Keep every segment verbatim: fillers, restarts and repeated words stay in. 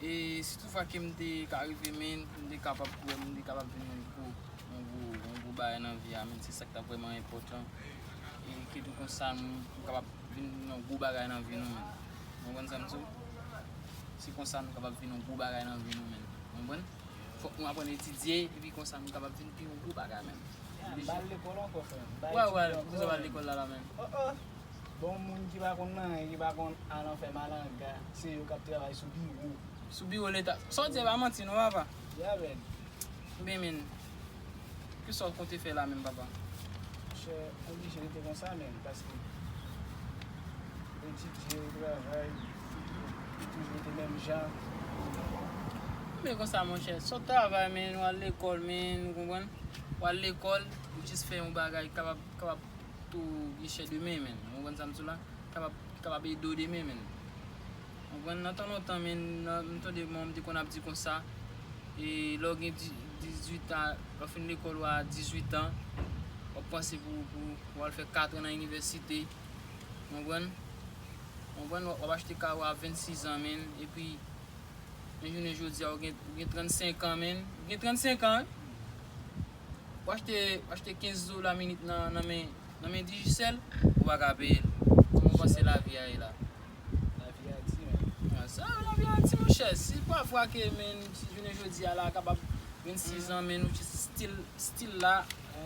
E si toutfwa ke m te ka rive, men, m te kapab kwè, m te kapab vin yon gwo, yon gwo, yon gwo bagay nan vi a, men, se sa k t ap vrèman enpòtan. E ke tou konsa, m, m kapab vin yon gwo bagay nan vi nou, men. Ou konprann sa m di w? Se konsa nou kapab vin yon gwo bagay nan vi nou, men. Ou konprann? Fòk nou aprann etidye, epi konsa nou kapab vin pi yon gwo bagay, men. M pa al lekòl ankò, frè m. M pa etidye ankò, men. Wè, wè, poukisa w pa al lekòl la, la, men? Oh, oh. Bon, moun ki pa konn anyen, ki pa konn al nan fè malanga, se yo k ap travay sou biwo. Sou biwo leta. Sa w di a pa manti non, papa. Ya, men. Ebyen, men, kisa w konte fè la menm, papa? Monchè, oblije rete konsa, men, paske etidye, travay, li toujou rete menm jan. Men konsa, monchè, sa w travay, men, w al lekòl, men, ou konprann? W al lekòl, ou jis fè yon bagay kapab, kapab tou gen chè demen, men. Ou konprann sa m di w la? Kapab, kapab ede w demen, men. Ou konprann? Nan tan lontan, men, nan, m tande manman m te konn ap di konsa, e lè w gen di-, dizuit an, lè w fin lekòl ou a dizuit an, w ap panse pou, pou, pou w al fè kat an nan inivèsite. Ou konprann? Ou konprann? W ap, w ap achte kay ou a vennsis an, men, epi, men jounen jodi a, ou gen, ou gen trannsenk an, men. Ou gen trannsenk an, wi. W achte, w achte kenz dola minit nan, nan men, nan men Digicel, ou pa ka peye l. Kòman w panse lavi a ye la? Lavi a di, men. Ah, sa, lavi a di, monchè. Si pafwa ke, men, si jounen jodi a la, kapab vennsis an, men, ou still, still la,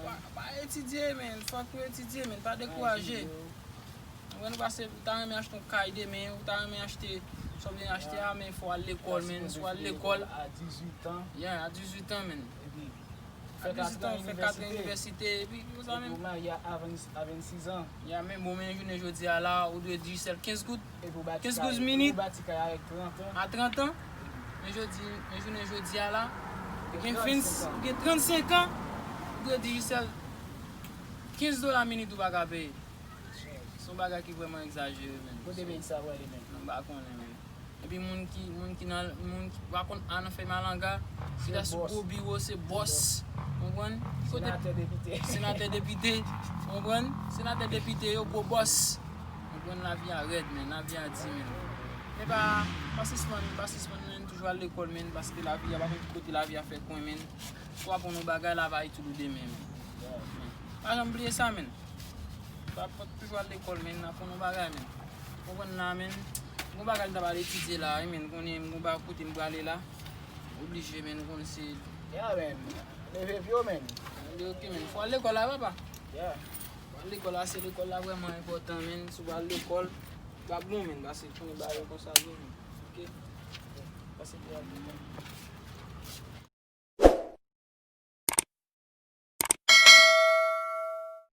pa, pa etidye, men. Fòk ou etidye, men. Pa dekouraje. Ou konprann, ou pase, ou ta renmen achte yon kay demen, ou ta renmen achte, sa w vle achte a, men fò w al lekòl, men, si w al lekòl. A dizuit an. Yeah, a dizuit an, men. Epi, a dizuit an, ou fè kat an inivèsite, epi konsa menm. Epi ou marye a, a vennsis an. Yeah, men bon, men jounen jodi a la, ou dwe Digicel kenz goud. Epi ou bati kay, epi ou bati kay avèk trant an. A trant an. Men jodi, men jounen jodi a la, ou gen vennsenk, ou gen trannsenk an, ou dwe Digicel kenz dola minit ou pa ka peye. Se yon bagay ki vrèman egzajere, men. Kote peyi sa prale, men? M pa konnen, men. Epi moun ki, moun ki nan, moun ki pa konn al nan fè malanga, ki ta sou gwo biwo, se bòs. Ou konprann? Senatè, depite. Senatè, depite. Ou konprann? Senatè, depite, yo gwo bòs. Ou konprann? Lavi a rèd, men. Lavi a di, men. Men pa, pa sispann, pa sispann, men. Toujou al lekòl, men. Paske lavi a, pa konn ki kote lavi a fè kwen, men. Si w aprann yon bagay, lavi a itilize w demen, men. Pa janm bliye sa, men. Pa, pa toujou al lekòl, men, aprann yon bagay, men. Konprann la, men. Gon bagay m ta pral etidye la, wi, men. Konnen m gon bagay kote m prale la. Oblije, men, ou konn se. Ya, men. Leve pye w, men. Ok, men. Fò al lekòl la, papa. Ya. Fò al lekòl la, se lekòl la vrèman enpòtan, men. Si w pa al lekòl, w ap bon, men. Paske konnen bagay yo konsa vre, men. Ok? Pase pou w al lekòl.